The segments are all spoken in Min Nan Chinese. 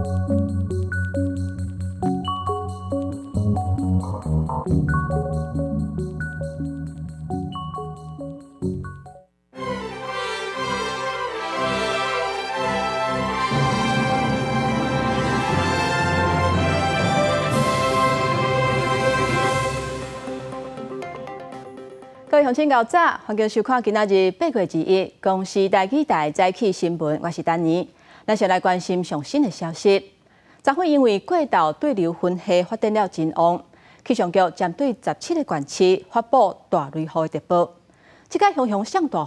各位鄉親𠢕早，歡迎收看今仔日8月21公視台語台早起新聞，我是丹妮。咱先來關心上新的消息。昨昏因為過晝對流雲系發展了真旺，氣象局針對17個縣市發布大雷雨的特報。這擺雄雄上大雨，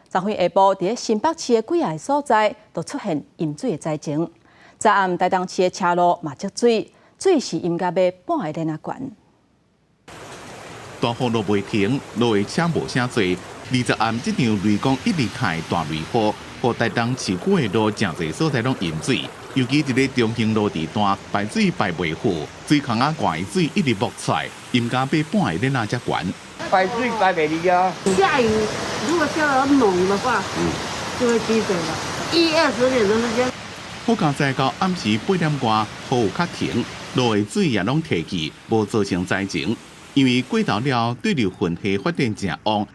昨昏下晡佇咧新北市的幾仔個所在都出現淹水的災情。昨暗台東市的車路嘛積水，水是淹甲欲半个鏈仔懸。大雨落袂停，路的車無啥濟。20暗這場雷公一直開大雷雨，予台東市區的路誠濟所在攏淹水，尤其佇咧中興路地段排水排袂好，水壙仔外的水一直冒出來，淹甲欲半个鏈仔遮懸。排水排袂離啊！下雨如果下得猛的話，就會積水了。一二十點鐘之間。好佳哉到暗時8點外，雨有較停，路的水也攏退去，無造成災情。因為過晝了對流雲系發展誠旺，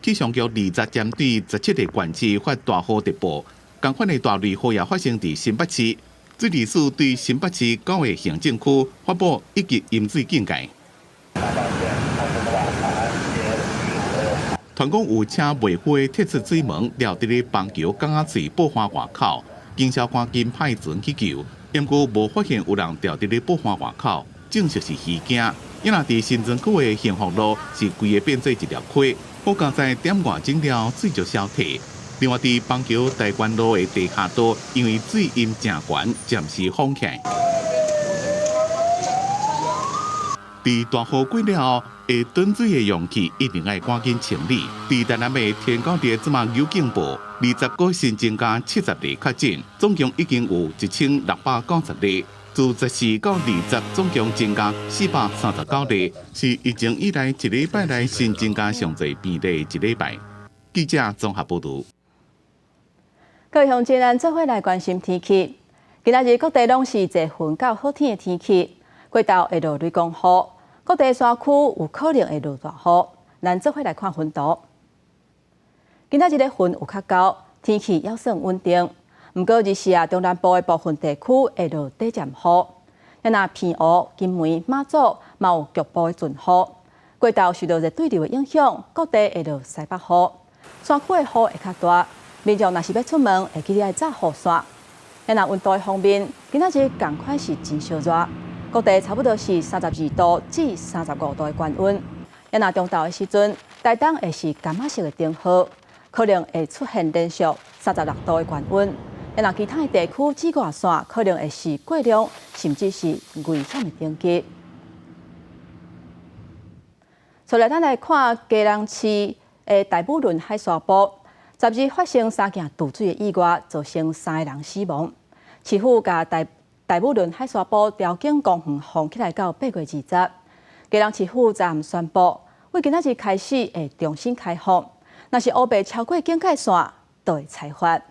氣象局20針對17個縣市發大雨特報，仝款的大雷雨也發生佇新北市。水利署對新北市九個行政區發布一級淹水警戒。傳講有車袂好的鐵出水門，掠佇咧邦橋港仔喙布花外口，警消趕緊派船去救，毋過無發現有人牢佇咧布花外口，證實是虛驚。伊若佇新莊區的幸福路是規个變做一條溪，好佳哉點外鐘了水就消退。另外，佇邦橋大觀路的地下道，因為水淹誠懸，暫時封起來。佇大雨過了後，會囤水的容器一定愛趕緊清理。佇台南的天狗佇這馬有警報，20個新增加70例確診，總共已經有1690例。自14到20，總共增加439例，是疫情以來一禮拜內新增加上濟病例的一禮拜。記者綜合報導。各位鄉親，咱做伙來關心天氣。今仔日各地攏是濟雲到好天的天氣，過晝會落雷公雨，各地山區有可能會落大雨。咱做伙來看雲圖。今仔日的雲有較厚，天氣猶算穩定。毋過，日時啊，中南部的部分地區會落短暫雨，啊若澎湖、金門、馬祖嘛有局部的陣雨。過晝受到熱對流的影響，各地會落西北雨，山區的雨會較大。民眾若是欲出門，會記得愛紮雨傘。啊若溫度的方面，今仔日仝款是真燒熱，各地差不多是32度至35度的高溫。啊若中晝的時陣，台東會是柑仔色的燈號，可能會出現連續36度的高溫。若其他的地區紫外線可能會是過量，甚至是危險的等級。再來，咱來看基隆市的大武崙海沙埔，10日發生三件墮水的意外，造成三个人死亡。市府共大武崙海沙埔潮境公園封起來到8月20。基隆市府昨暗宣布，對今仔日開始會重新開放，若是烏白超過警戒線，就會裁罰。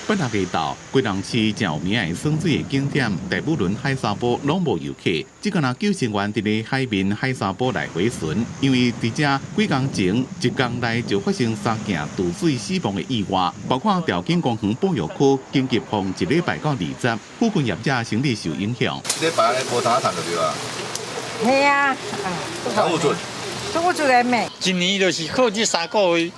八六下晝，基隆市誠有名的耍水的景點大武崙海沙埔攏無遊客，只干焦救生員佇咧海面海沙埔來回巡，因為佇遮幾工前一工內就發生三件墮水死亡的意外，包括潮境公園保育區緊急封一禮拜到20，附近業者生意受影響。這禮拜呢無通趁就對啊。係啊，做唔出，做不出來咩？一年就是靠這3個月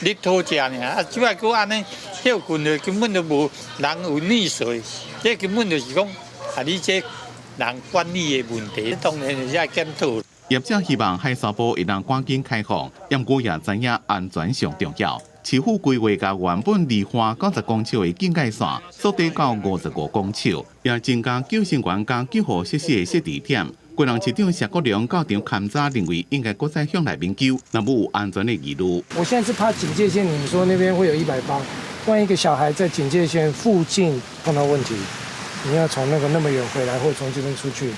日頭食爾，啊，這擺閣按呢歇睏了，根本就無人有溺水，這根本就是講啊，你這人管理的問題，當然就是愛檢討。業者希望海沙埔會當趕緊開放，毋過也知影安全上重要。市府規劃共原本2岸90公尺的警戒線縮短到55公尺，也增加救生員佮救護設施的設置點。基隆市長謝國樑到場勘查，認為應該閣再向內面救，若無有安全的疑慮。我現在是怕警戒線，你們說那邊會有180，萬一一個小孩在警戒線附近碰到問題，你要從那個那麼遠回來，或從這邊出去。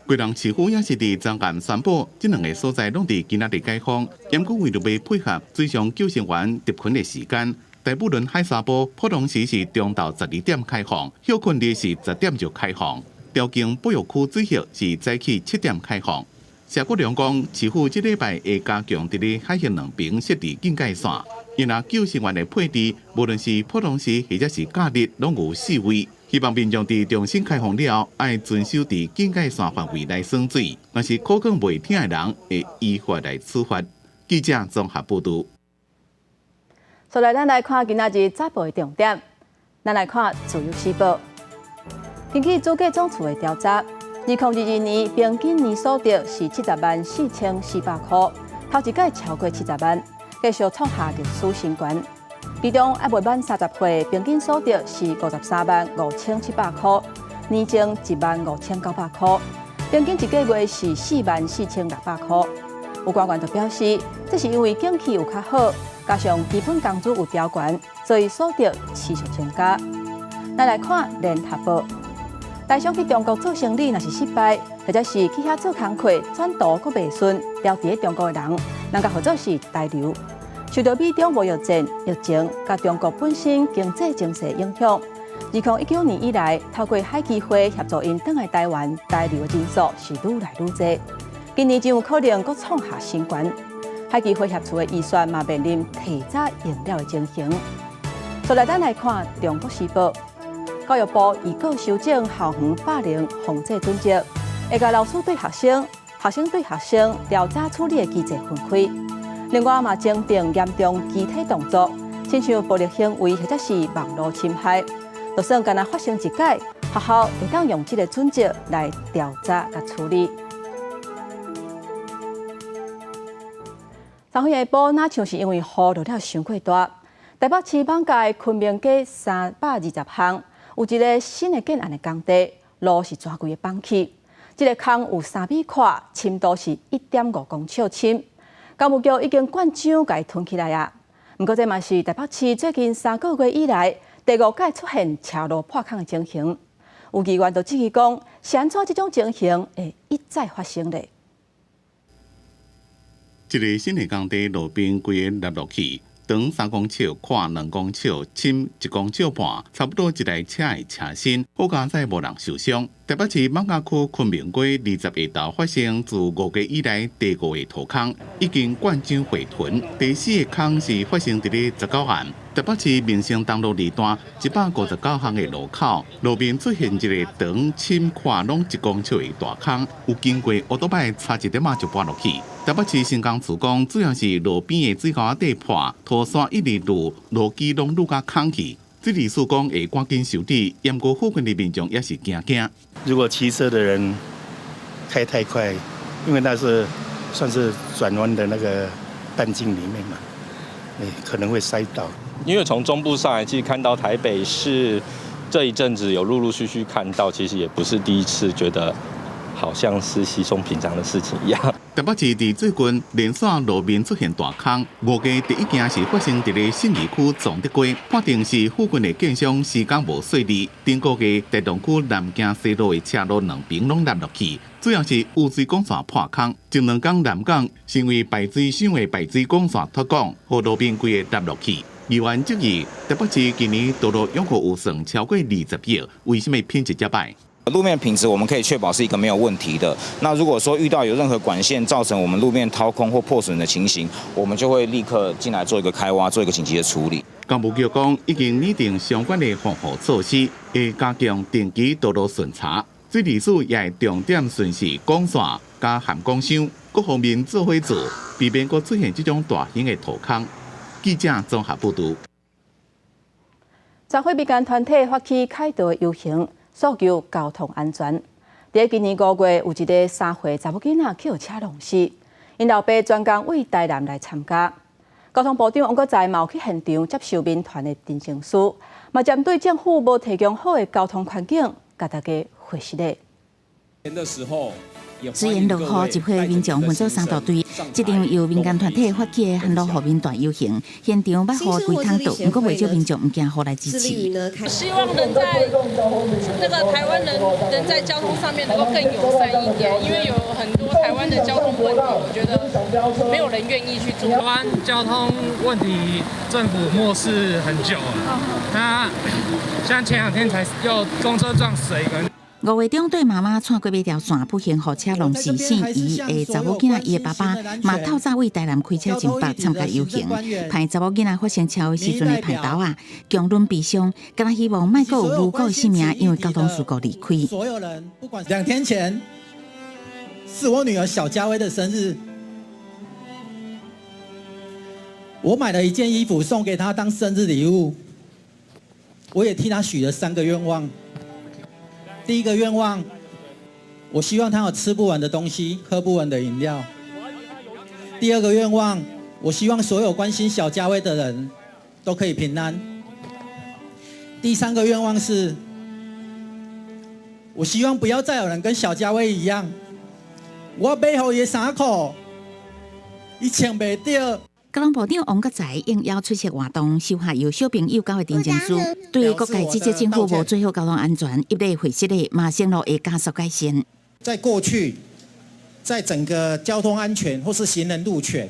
基隆市府也是佇昨暗宣布，這兩个所在攏佇今仔日解封，毋過為著欲配合水上救生員執勤的時間，大武仑海沙埔普通时是中昼12点开放，歇睏日是10点就开放。调景保育区水域是早起7点开放。谢国梁讲，市府这礼拜会加强伫咧海峡两边设置警戒线，𪜶若救生员的配置，无论是普通时或者是假日，拢有四位。希望民众伫重新开放了后，爱遵守伫警戒线范围内耍水，若是苦讲袂听的人，会依法来处罚。记者综合报道。接来，咱来看今仔日早报的重点。咱来看《自由时报》。根据主计总处的调查，2022年平均年所得是704,400箍，头一届超过70万，继续创下历史新高。其中，犹未满30岁，平均所得是53万5700箍，年增1万5900箍，平均一个月是4万4600箍。有官员就表示，这是因为景气有较好，加上基本工资有调悬，所以所得持续增加。咱来看《联合报》。台商去中国做生意，若是失败，或者是去遐做工课转途阁袂顺，留伫咧中国的人，人共号做是台留。受到美中贸易战、疫情佮中国本身经济情势影响，2019年以来，透过海基会协助𪜶转来台湾台留的人数是愈来愈济。今年真有可能阁创下新高。海基会协助的预算嘛面临提早用了的情形。接来，咱来看《中国时报》。教育部预告修正校园霸凌防制准则，会共老师对学生、学生对学生调查处理的机制分开。另外嘛，增订严重肢体动作，亲像暴力行为或者是网路侵害，就算干焦发生一届，学校会当用这个准则来调查佮处理。昨昏下晡，若像是因为雨落了伤过大，台北市艋舺昆明街320巷有一个新的建案的工地，路是全规个崩去。这个空有3米宽，深度是1.5公尺深。工务局已经灌浆共伊吞起来啊。毋过这嘛是台北市最近3个月以来第五摆出现车路破空的情形。有议员就质疑讲，是按怎这种情形会一再发生咧？这个新的工地路边规个凹落去。长3公尺，宽2公尺，深1公尺半，差不多一台车的车身。好佳哉无人受伤。台北市艋舺区昆明街20下昼发生自5月以来第五个土空，已经灌浆回屯。第四个空是发生伫咧19号，台北市民生东路二段159巷的路口，路面出现一个长、深、宽拢1公尺的大空，有经过乌托邦差一点仔就跋落去。台北市城工处讲，主要是路边的水沟仔底破，土沙一直落，路基拢愈加空去。水利署讲会赶紧修理，毋过附近的民众也是惊惊。如果骑车的人开太快，因为那是算是转弯的那个半径里面嘛，哎，可能会摔倒。因为从中部上来，其实看到台北市这一阵子有陆陆续续看到，其实也不是第一次觉得好像是稀松平常的事情一样。台北市伫最近连续路面出现大空，5月第一件是发生伫咧信义区崇德街，判定是附近的建商施工无细腻。顶个月大同区南京西路的车路两边拢凹落去，主要是污水管线破空。前两工南港是因为排水箱的排水管线脱管，予路面规个凹落去。议员质疑台北市今年道路养护预算超过20亿，为什么品质遮䆀？路面品质我们可以确保是一个没有问题的。那如果说遇到有任何管线造成我们路面掏空或破损的情形，我们就会立刻进来做一个开挖，做一个紧急的处理。工务局讲已经拟定相关的防护措施，会加强定期道路巡查。水利署也会重点巡视管线佮涵管箱，各方面做伙做，避免阁出现这种大型的土空。记者综合报道。昨昏民间团体发起凯道游行，诉求交通安全。伫今年5月，有一个3岁查某囡仔去予车撞死，𪜶老爸专工对台南来参加。交通部长王国材嘛有去现场接受民团的陈情书，嘛针对政府无提供好的交通环境，共大家回释咧。的时候。虽然落雨，集会民众分做三大队，这场由民间团体发起的旱路护民大游行，现场捌雨规通倒，毋过袂少民众毋惊雨来支持。希望能在那个台湾人能在交通上面能够更友善一点，因为有很多台湾的交通问题，我觉得没有人愿意去做。台湾交通问题真政府漠視很久了。那像前兩天才又公車撞死一個。5月中對媽媽竄過尾條線，不幸予車撞死姓余的查某囡仔，伊的爸爸嘛透早為台南開車進北參加遊行，歹查某囡仔發生車禍時陣的歹頭啊，強忍悲傷，敢若希望莫閣有無辜的性命因為交通事故離開。所有人，不管2天前是我女兒小嘉威的生日，我買了一件衣服送給她當生日禮物，我也替她許了三個願望。第一個願望，我希望她有吃不完的東西，喝不完的飲料。第二個願望，我希望所有關心小嘉威的人都可以平安。第三個願望是，我希望不要再有人跟小嘉威一樣，我買予伊的衫褲，伊穿袂著。交通部長王國材應邀出席活動，收下由小朋友交的陳情書，對各界指責政府無做好交通安全，一日會失的嘛承諾會加速改善。在過去，在整個交通安全或是行人路權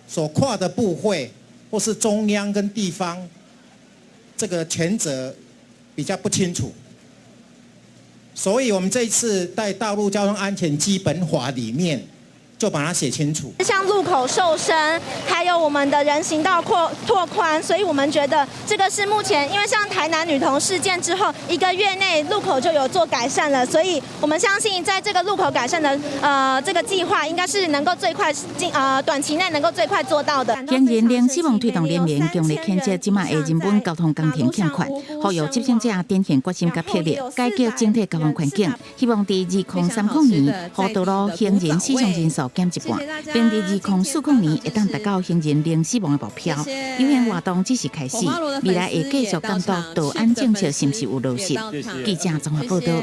所跨的部會，或是中央跟地方，這個權責比較不清楚，所以我們這一次在道路交通安全基本法裡面，就把它寫清楚。像路口瘦身，還有我們的人行道擴拓寬，所以我們覺得這個是目前，因為像台南女童事件之後，一個月內路口就有做改善了，所以我們相信在這個路口改善的這個計劃，應該是能夠最快進短期內能夠最快做到的。行人零死亡推動聯盟強烈譴責這馬的人本交通工程欠缺，呼籲執政者展現決心佮魄力，改革整體交通環境，希望佇2030年，予道路行人死傷人數減一半，並佇2040年會當達到行人零死亡的目標。遊行活動只是開始，未來會繼續監督道安政策是毋是有落實。記者綜合報道。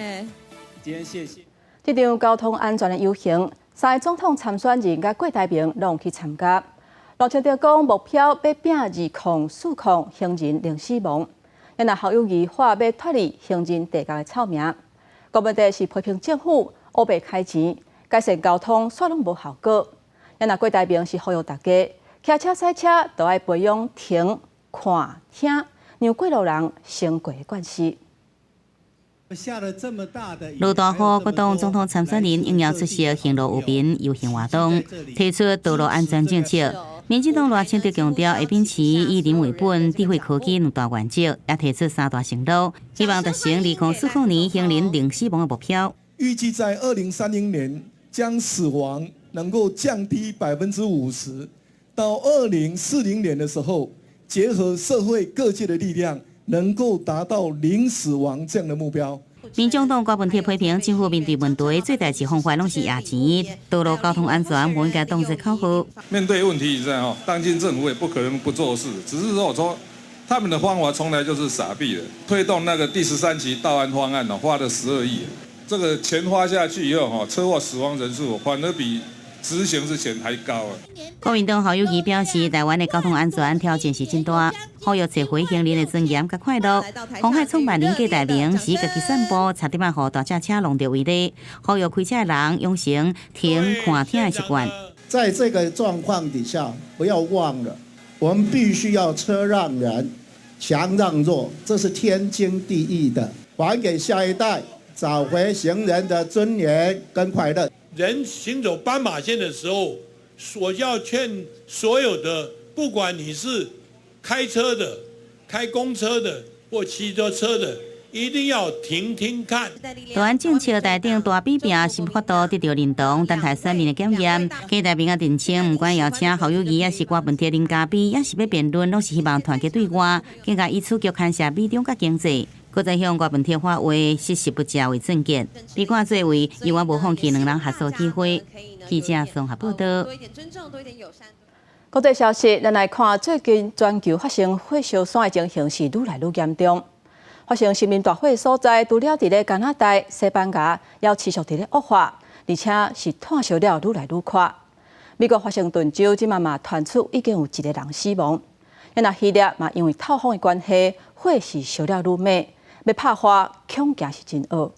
這場交通安全的遊行，三个總統參選人佮郭台銘攏去參加。賴清德講目標欲拚2040行人零死亡，若侯友宜喊欲脫離行人地獄的臭名。郭文哲是批評政府烏白開錢，改善交通煞攏無效果。若郭台銘是呼籲大家，騎車駛車都愛培養停、看、聽，讓過路人先過的慣勢。落大雨，國黨總統參選人應邀出席行路為民遊行活動，提出道路安全政策。民進黨賴清德強調，會秉持以人為本、智慧科技兩大原則，也提出三大承諾，希望達成2040年行人零死亡的目標。預計在2030年將死亡能夠降低50%，到2040年的時候，結合社會各界的力量，能夠達到零死亡這樣的目標。民眾黨郭文鐵批評政府面對問題最代誌方法攏是壓錢，道路交通安全無應該當作口號。面對問題以上，當今政府也不可能不做事，只是說他們的方法從來就是傻逼的，推動那個第13期道安方案花了12億，這個錢花下去以後，車禍死亡人數反而比執行之前還高啊！國民黨侯友宜表示，台灣的交通安全挑戰是真大，呼籲找回行人的尊嚴佮快樂。鴻海創辦人郭台銘是家己散步，差點仔予大隻車撞著為例，呼籲開車的人養成停看聽的習慣。在這個狀況底下，不要忘了，我們必須要車讓人，牆讓弱，這是天經地義的，還給下一代，找回行人的尊嚴跟快樂。人行走斑馬線的時候，我要勸所有的，不管你是開車的、開公車的或騎著車的，一定要停停看。道安政策台頂大比拼，是法度得到認同，等待選民的檢驗。郭台銘也澄清，毋管邀請侯友宜，抑是郭文鐵啉咖啡，抑是欲辯論，攏是希望團結對外，更加以此局牽涉美中佮經濟。閣再向郭文鐵發話，實時不食為準結。被看做為猶原無放棄兩人合作機會。記者綜合報道。國際消息，咱來看最近全球發生火燒山的情形是愈來愈嚴重。發生森林大火的所在，除了佇咧加拿大、西班牙，也持續佇咧惡化，而且是炭燒了愈來愈快。美國華盛頓州這馬嘛傳出已經有一個人死亡。若希臘嘛因為透風的關係，火勢燒了愈猛，欲拍火恐驚是真僫。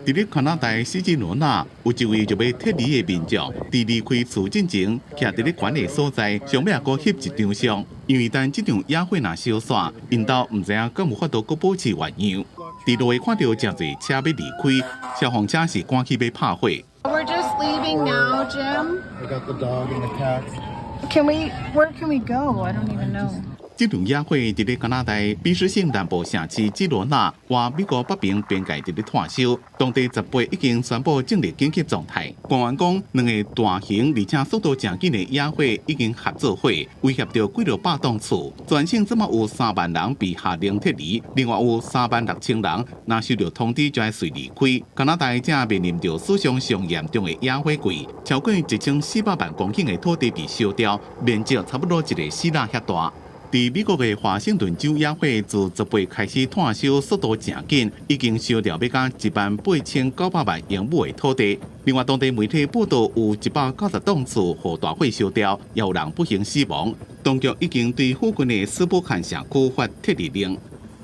佇咧加拿大斯基羅納，有一位就欲撤離的民眾，佇離開厝進前，徛佇咧懸的所在，上尾也閣翕一張相。因為等這場野火若燒煞，𪜶兜毋知影敢有法度閣保持原樣。佇路會看著誠濟車欲離開，消防車是趕去欲拍火。 We're just leaving now, Jim. I got the dog and the cats. Can we? Where can we go? I don't even know. 這場野火佇咧加拿大卑詩省南部城市基羅納，倚美國北邊邊界佇咧湠燒，當地18已經宣布進入緊急狀態。官員講，兩个大型而且速度誠緊的野火已經合做伙，威脅著幾落百棟厝。全省這馬有3萬人被下令撤離，另外有3萬6千人若收著通知就愛隨離開。加拿大正面臨著史上上嚴重的野火季，超過1400萬公頃的土地被燒掉，面積差不多一个希臘遐大。佇美國的華盛頓州野火自18開始湠燒，速度誠緊，已經燒掉欲甲1萬8900萬英畝的土地。另外，當地媒體報道有190棟厝予大火燒掉，也有人不幸死亡。當局已經對附近的斯波坎社區發撤離令。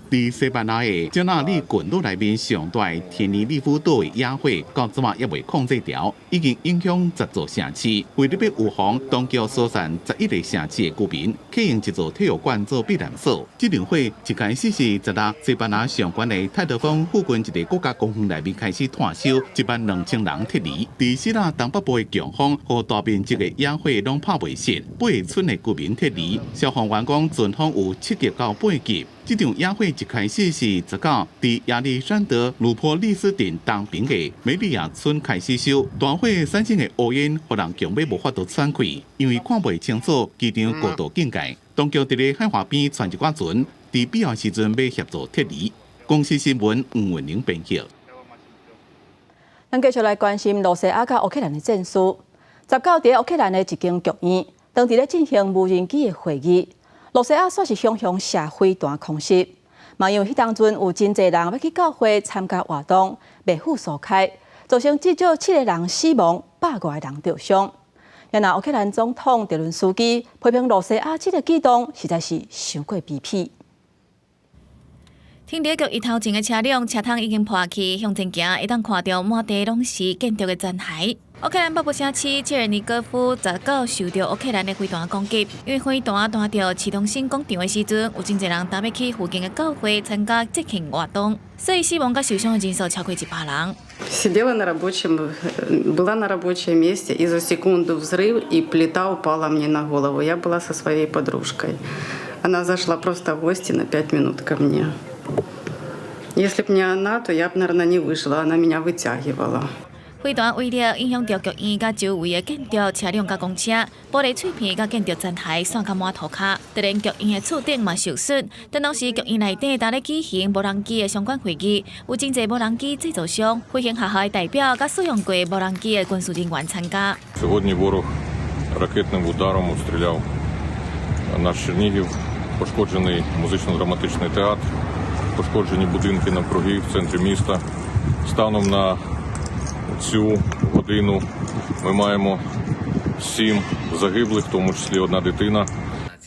佇西班牙的加納里群島內面上大的天尼利夫島的野火，到這馬猶未控制牢，已經影響10座城市。為了欲預防，當局疏散11個城市的居民，啟用一座體育館做避難所。這場火一開始是16西班牙上懸的泰德峰附近一個國家公園內面開始湠燒，1萬2千人撤離。佇希臘東北部的強風予大面積的野火攏拍袂熄，八个村的居民撤離。消防員講，陣風有7級到8級。這場野火一開始是19佇亞歷山德魯波利斯鎮東邊的梅利亞村開始燒，大火產生的烏煙，予人強欲無法度喘氣，因為看袂清楚，機場高度警戒。當局佇咧海岸邊竄一寡船，佇必要時陣欲協助撤離。公視新聞吳文玲編譯。咱繼續來關心羅西亞佮烏克蘭的戰事。19佇烏克蘭的一間劇院，當佇咧進行無人機的會議。羅西亞煞是雄雄射飛彈空襲，嘛因為彼當陣有真濟人欲去教會參加活動，袂赴疏開，造成至少七个人死亡，百外人著傷。然後烏克蘭總統澤倫斯基批評羅西亞這个舉動實在是傷過卑鄙。停佇劇院頭前的車輛車窗已經破去，向前行會當看著滿地攏是建築的殘骸。烏克蘭北部城市切爾尼戈夫19受著烏克蘭的飛彈攻擊，因為飛彈彈著市中心廣場的時陣，有真濟人擔欲去附近的教會參加節慶活動，所以死亡佮受傷的人數超過100人。 Сидела на рабочем, была на рабочем месте, и за секунду взрыв, и плита упала мне на голову. Я была со своей подружкой. Она зашла просто в гости на 5 минут ко мне. Если б не она, то я бы, наверное, не выжила. Она меня вытягивала. 飛彈威力影響著劇院佮周圍的建築、車輛佮公車，玻璃碎片佮建築殘骸散甲滿塗跤，就連劇院的厝頂嘛受損。但當時劇院內底當咧舉行無人機的相關會議，有真濟無人機製造商、飛行學校的代表佮使用過無人機的軍事人員參加。 Сьогодні ворог ракетним ударом обстріляв наш Чернігів, пошкоджений музично-драматичний театр, пошкоджені будинки навкруги в центрі міста. Станом на цю годину ми маємо сім загиблих, в тому числі одна дитина.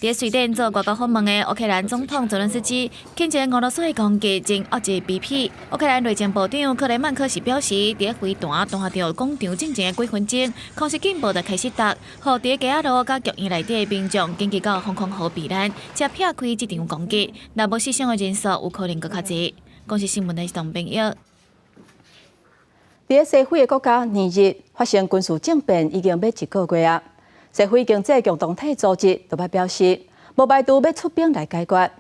佇瑞典做外交訪問的烏克蘭總統澤倫斯基，譴責俄羅斯的攻擊真惡質卑鄙。烏克蘭內政部長克雷曼科是表示，佇飛彈彈著廣場進前的幾分鐘，空襲警報就開始觸，予佇街仔路佮劇院內底的民眾緊急到防空壕避難，才避開這場攻擊。若無死傷的人數有可能閣較濟。公視新聞的董編譯。佇西非的國家尼日發生軍事政變，已經欲一個月矣。西非經濟共同體組織就表示，無排除欲出兵來解決。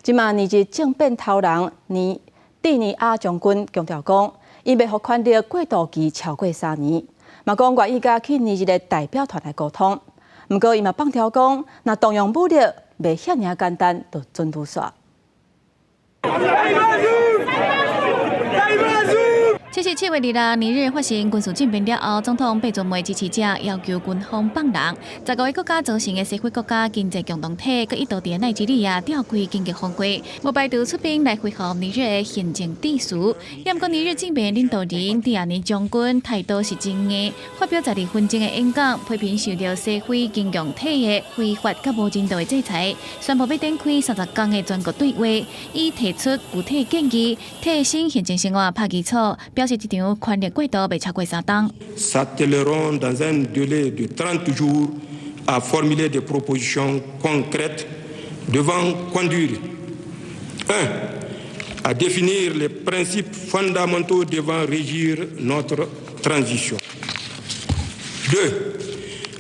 這馬尼日政變頭人尼蒂尼亞將軍強調講，𪜶袂予權力過渡期超過3年，嘛講願意佮去尼日的代表團來溝通。毋過伊嘛放調講，若動用武力，袂遐爾簡單，就準拄煞。這是7月26尼日發生軍事政變了後，總統貝佐姆的支持者要求軍方放人。15個國家組成的西非國家經濟共同體，閣一度佇奈及利亞召開緊急峰會，無排除出兵來恢復尼日的行政秩序。毋過尼日政變領導人蒂亞尼將軍態度是真硬，發表12分鐘的演講，批評受著西非經共體的非法佮無人道的制裁，宣布欲展開30工的全國對話，伊提出具體建議，替新行政生活拍基礎，表示。示這場權力過渡袂超過3冬。 S'attelleront dans un délai de 30 jours à formuler des propositions concrètes devant conduire 1. À définir les principes fondamentaux devant régir notre transition. 2.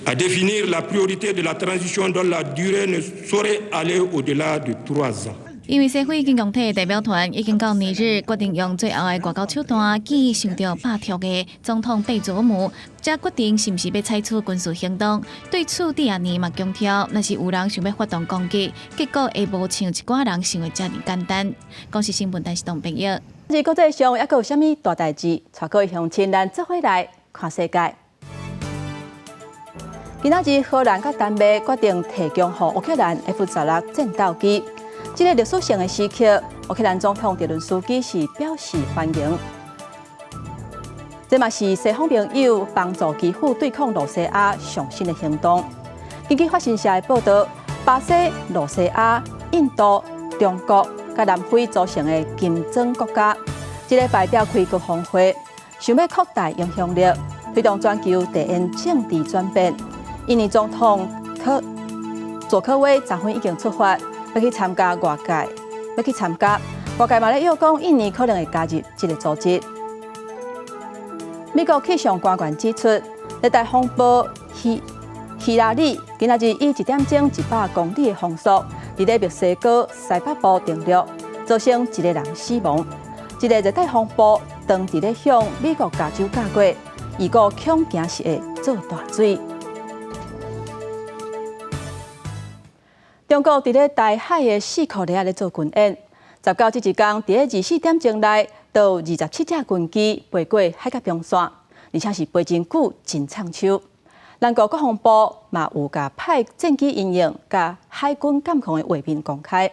À définir la priorité de la transition dont la durée ne saurait aller au-delà de 3 ans. 因為西非經共體代表團已經到尼日，決定用最後的外交手段見受著罷黜的總統貝佐姆，才決定是毋是欲採取軍事行動。對此，蒂亞尼嘛強調，若是有人想欲發動攻擊，結果會無像一寡人想的遮爾簡單。公視新聞陳世東編譯。是國際上猶閣有啥物大代誌？帶各位鄉親，咱做伙來看世界。今仔日荷蘭佮丹麥決定提供予烏克蘭 F-16戰鬥機。這个歷史性的時刻，烏克蘭總統澤倫斯基是表示歡迎。這嘛是西方盟友幫助基輔對抗羅西亞上新的行動。根據法新社的報導，巴西、羅西亞、印度、中國佮南非組成的金磚國家，這禮拜召開國防會，想欲擴大影響力，推動全球地緣政治轉變。印尼總統克佐科威昨昏已經出發，欲去參加外界，欲去參加外界嘛咧臆講，印尼可能會加入這个組織。美國氣象官員指出，熱帶風暴希希拉里今仔日以一點鐘100公里的風速，佇咧墨西哥西北部登陸，造成一个人死亡。這个熱帶風暴當佇咧向美國加州駕過，預估恐驚是會做大水。中國佇咧台海的四箍里仔咧做軍演，19這一工佇咧24點鐘內，就有27隻軍機飛過海峽中線，而且是飛真久、真長手。南韓國防部嘛有共派戰機陰影佮海軍監控的畫面公開。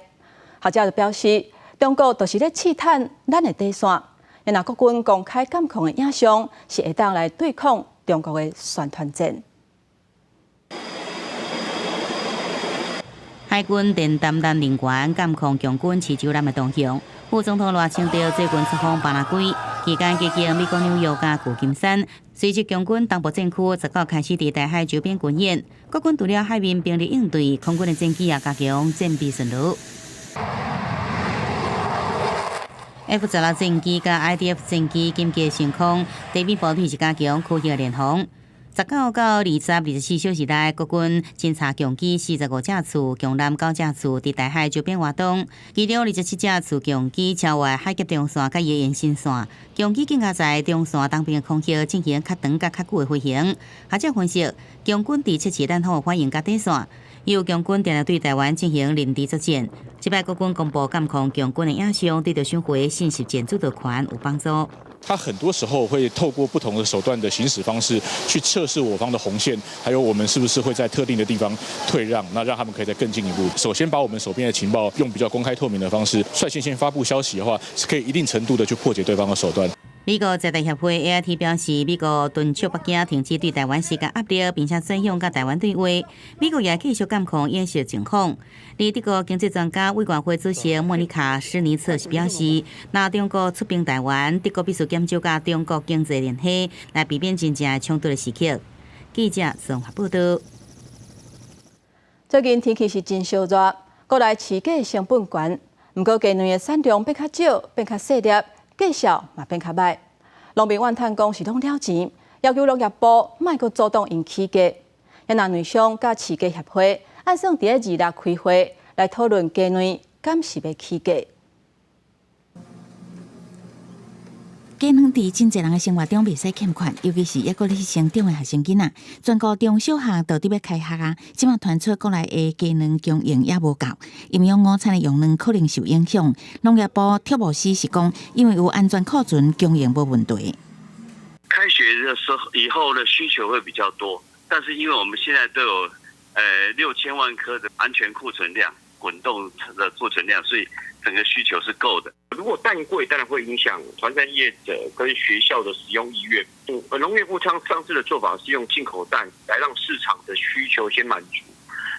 學者就表示，中國就是咧試探咱的底線。若國軍公開監控的影像，是會當來對抗中國的宣傳戰。海軍電擔任人員監控共軍飼舟艦的動向。副總統賴清德最近出訪巴拉圭，期間過境美國紐約佮舊金山，隨即共軍東部戰區19開始佇台海周邊軍演，國軍除了海面兵力應對，空軍的戰機也加強戰備巡邏。F-16戰機佮 IDF 戰機緊急升空，地面部隊是加強區域聯防。19到20、24小時內，國軍偵察共機45架次，共艦9架次佇台海周邊活動，其中27架次共機超越海峽中線佮伊延伸線，共機更加在中線東邊的空域進行較長佮較久的飛行。學者分析，共軍佇測試咱方的反應佮底線，由共軍定定對台灣進行認知作戰。這擺國軍公布監控共軍的影像，對著收回信息戰主導權有幫助。他很多時候會透過不同的手段的行使方式去測試我方的紅線，還有我們是不是會在特定的地方退讓，那讓他們可以再更進一步。首先把我們手邊的情報用比較公開透明的方式，率先先發布消息的話，是可以一定程度的去破解對方的手段。美國在台協會 AIT 表示，美國敦促北京停止對台灣施加壓力，並且轉向佮台灣對話。美國也繼續監控演習情況。而德國經濟專家委員會主席莫妮卡·施尼策是表示，若中國出兵台灣，德國必須減少佮中國經濟聯繫，來避免真正衝突的時刻。記者綜合報導。最近天氣是真燒熱，國內飼雞成本懸，毋過雞卵的產量變較少，變較細粒，價數嘛變較䆀。農民怨嘆講是攏了錢，要求農業部莫閣阻擋𪜶起價。也若卵商佮飼雞協會按算佇咧26開會來討論雞卵敢是欲起價。雞卵佇真濟人的生活中袂使欠缺，尤其是猶閣咧成長的學生囡仔。全國中小學都佇欲開學啊，這馬傳出國內的雞卵供應猶無夠，營養午餐的用卵可能受影響。農業部畜牧司是講，因為有安全庫存，供應無問題。開學的時候以後的需求會比較多，但是因為我們現在都有6000萬顆的安全庫存量、滾動的庫存量，所以整個需求是夠的。如果蛋貴，當然會影響團膳業者跟學校的使用意願。農業部上上次的做法是用進口蛋來讓市場的需求先滿足。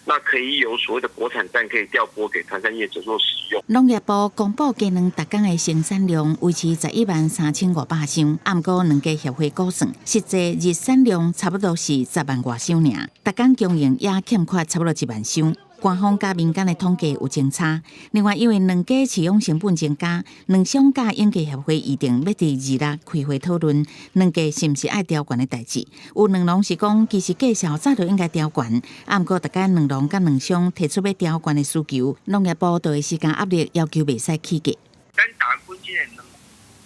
那可以有所謂的國產蛋可以調撥給團膳業者做使用。農業部公布雞卵逐工的生產量維持11萬3500箱，毋過卵雞協會估算，實際日產量差不多是10萬外箱爾，逐工供應也欠缺差不多1萬箱。官方佮民間的統計有真差。另外，因為卵雞飼養成本增加，卵商佮養雞協會預定欲佇26開會討論卵價是毋是愛調懸的代誌。有卵農是講，其實價數早就應該調懸，毋過逐家卵農佮卵商提出欲調懸的需求，農業部就會施加壓力，要求袂使起價。咱台灣本身的卵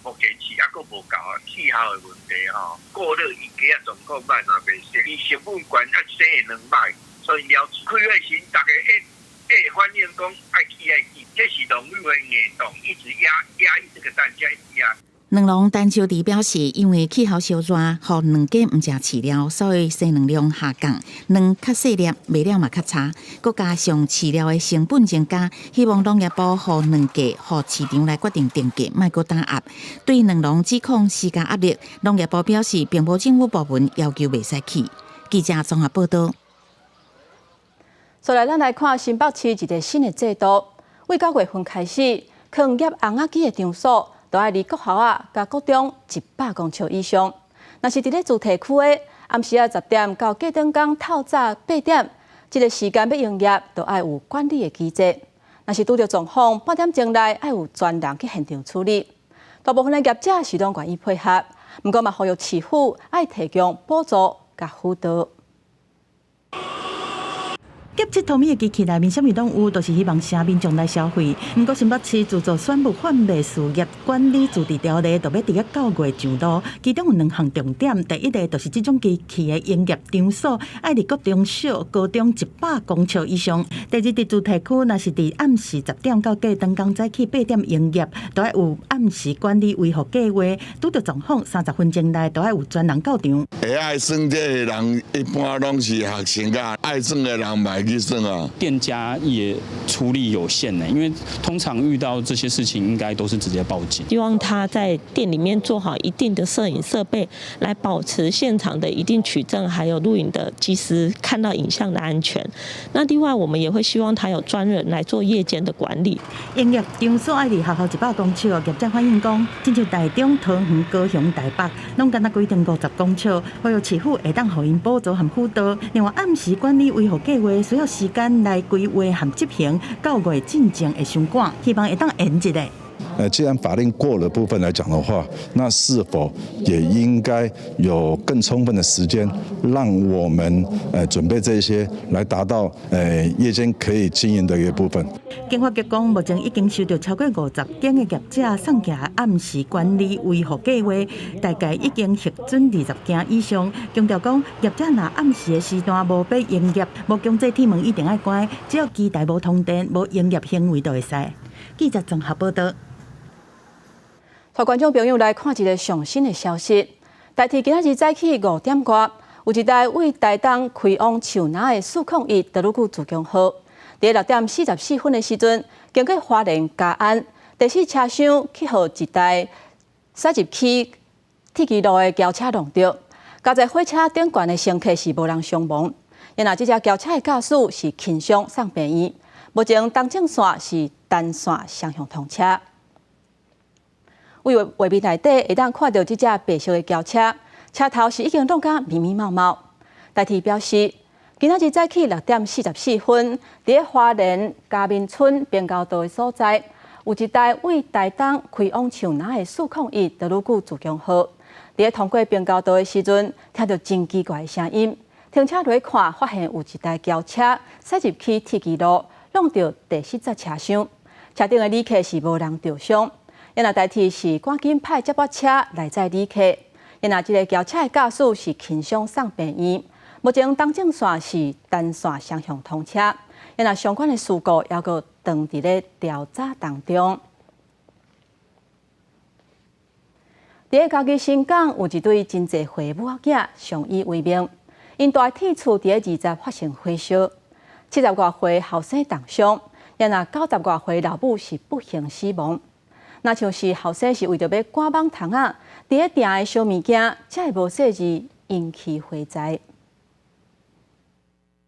目前是猶閣無夠啊，氣候的問題吼，過熱伊雞仔狀況歹嘛袂生，伊成本懸啊生的卵歹。所以了開會時，逐家會反映講愛起愛起，這是農委會硬動，一直壓壓抑這個蛋價，一直壓。卵農陳秋弟表示，因為氣候燒熱，予卵雞毋食飼料，所以生卵量下降，卵較細粒，賣了嘛較差。閣加上飼料的成本增加，希望農業部予卵價，予市場來決定定價，莫閣打壓。對卵農指控施加壓力，農業部表示，並無政府部門要求袂使起。記者綜合報道。接來，咱來看新北市一個新的制度，為9月份開始，囥醃甕仔雞的場所，都愛離國校仔佮國中100公尺以上。若是佇咧住宅區的，暗時仔10點到隔轉工透早8點，這個時間欲營業，都愛有管理的機制。若是拄著狀況，半點鐘內愛有專人去現場處理。大部分的業者是攏願意配合，毋過嘛呼籲市府愛提供補助佮輔導。檢測塗物的機器內面，啥物攏有，都是希望省民眾來消費。毋過新北市自助選物販賣事業管理自治條例，就欲佇個9月上路。其中有兩項重點，第一个就是這種機器的營業場所，愛佇國中小、高中100公尺以上。第二，佇住宅區，若是佇暗時10點到隔轉工早起8點營業，都愛有暗時管理維護計劃。拄著狀況，30分鐘內都愛有專人到場。會愛耍這个人，一般攏是學生佮愛耍的人嘛會去耍啊。店家也出力有限呢，因為通常遇到這些事情，應該都是直接報警。希望他在店裡面做好一定的攝影設備，來保持現場的一定取證，還有錄影的即時看到影像的安全。那另外，我們也會希望他有專人來做夜間的管理。營業場所愛離學校100公尺，業者反映講，親像台中、桃園、高雄、台北，攏干焦規定50公尺，呼籲市府會當予𪜶補助和輔導。另外，暗時管理維護計劃需要時間來規劃和執行，9月進前會傷趕，希望會當延一下。既然法令過了部分來講的話，那是否也應該有更充分的時間，讓我們準備這些，來達到夜間可以經營的一個部分？經發局講，目前已經收到超過50間的業者送寄暗時管理維護計劃，大概已經核准20間以上。強調講，業者若暗時的時段無欲營業，無強制鐵門一定愛關，只要機台無通電、無營業行為就會使。記者綜合報道。帶觀眾朋友來看一个上新的消息。台鐵今仔日早起5點外，有一台為台東開往樹林的401德魯固自強號，佇6點44分的時陣，經過花蓮嘉安第四車廂去予一台駛入去鐵枝路的轎車挵著，駕在火車頂懸的乘客是無人傷亡。然後這隻轎車的駕駛是輕傷送病院，目前東正線是單線雙向通車。佇畫面內底會當看著這隻白色的轎車，車頭是已經挵甲密密麻麻。台鐵表示，今仔日早起6點44分，佇花蓮嘉明村平交道的所在，有一台為台東開往樹林的401德魯固自強號，佇通過平交道的時陣，聽著真奇怪的聲音，停車來看，發現有一台轎車駛入去鐵枝路，挵著第四節車廂，車頂的旅客是無人著傷。因為台鐵是趕緊派接駁車來載旅客，因為這个轎車的駕駛是輕傷送病院，目前東正線是單線雙向通車，因為相關的事故猶閣當佇咧調查當中。佇咧嘉義新港有一對真濟歲母仔囝相依為命，𪜶蹛的鐵厝佇咧20發生火燒，70外歲後生重傷，因為90外歲老母是不幸死亡。若像是後生是為著欲趕蠓蟲仔，佇咧訂的燒物件，才會無細膩引起火災。